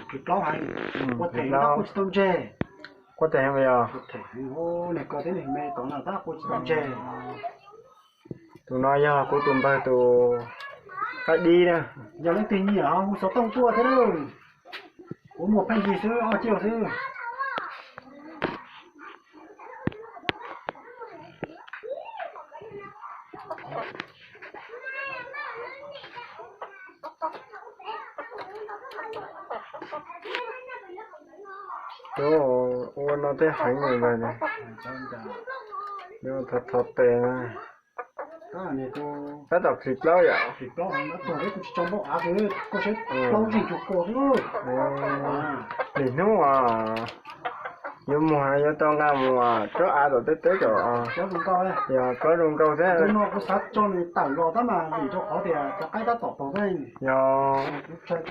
Tsis plaub heev, kuj them tab kuj tsis tau ntseg. Kuj them heev yog. Kuj them heev, niag ko thiab niag me tod no tab kuj tsis tau ntseg. Tus no yog kuv tus npawg tus qaib dib na. Yog leej twg nyiam ho hu xov tooj tuaj thiab lauj. Kuv muag pheej yig xwb, ob ciaj xwb. Tus ua no thiaj heev li ntag. Thov thov tes na. Tab tom plhis plaub yom. Nim hnub yuav muag no yuav tau nqa mus tsob av tom teb teb kom yog tsob zoo nkauj thiab. Yog.